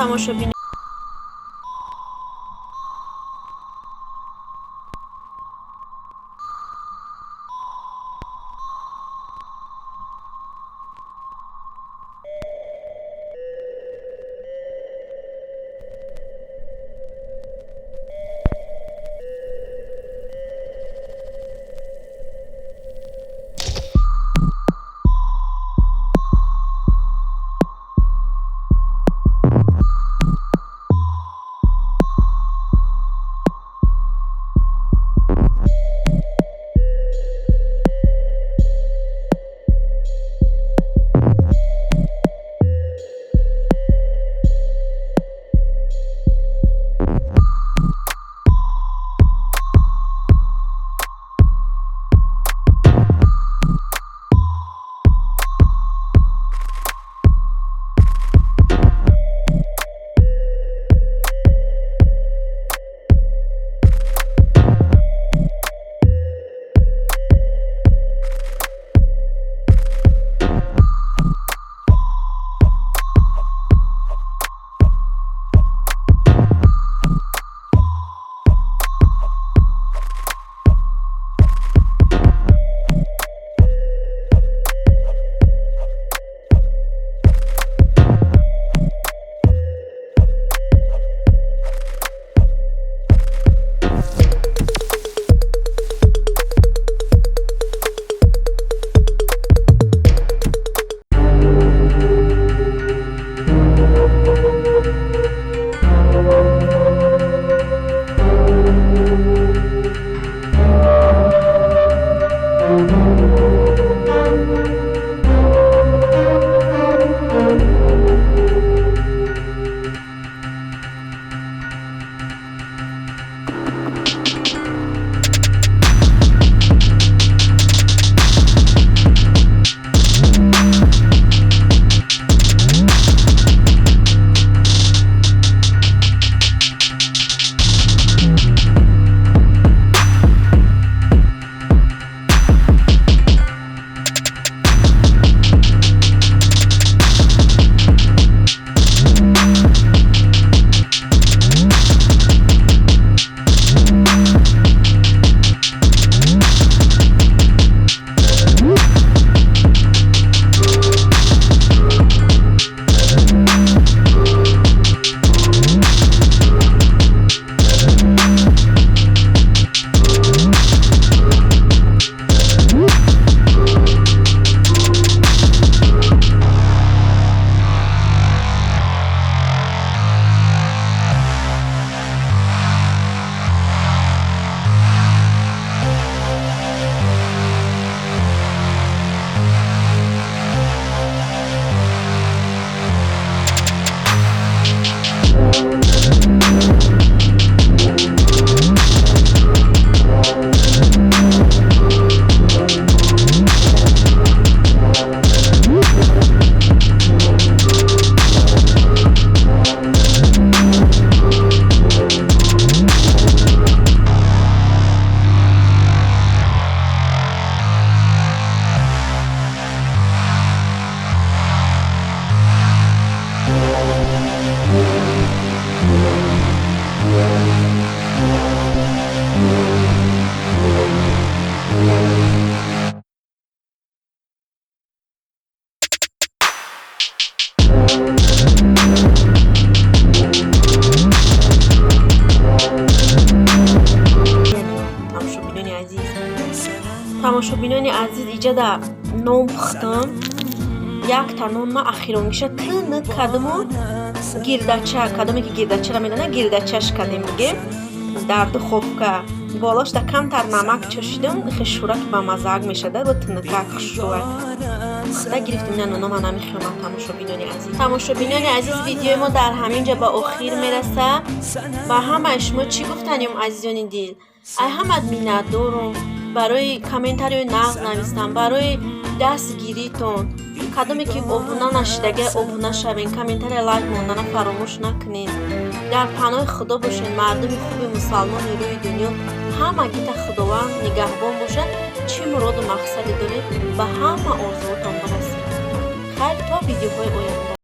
Тамошобин. Тамошобинони азиз, иҷада нон пухтам. Якта нон ма ахиронгиша тинак кардаму гирдача кадоме ки гирдачаро медонад, гирдачаш кардем бигем дар духовка. Болошда камтар намак чошидам, хе шӯрак ба мазаак мешада, бо тинакак хушрӯа пухта гирифтем. Ина ноно ма намехӯрам. Тамошобинони азиз, тамошобинони азиз, видеои мо дар ҳамин ҷо ба охир мераса. Ба ҳамаи шумо чӣ гуфтанем, азизони дил? Ай ҳамат миннатдорум барои комментариҳои нағз навистан, барои дастгиритон. Кадоме ки обуна нашидага, обуна шавен, комментария, лайк мондана фаромӯш накунед. Дар паноҳи Худо бошед, мардуми хуби мусалмони рӯи дунё. Ҳамагита Худованд нигаҳбон бошад. Чӣ муроду мақсаде доред, ба ҳама орзуотон барасед. Хайр, то видеоҳои оянда.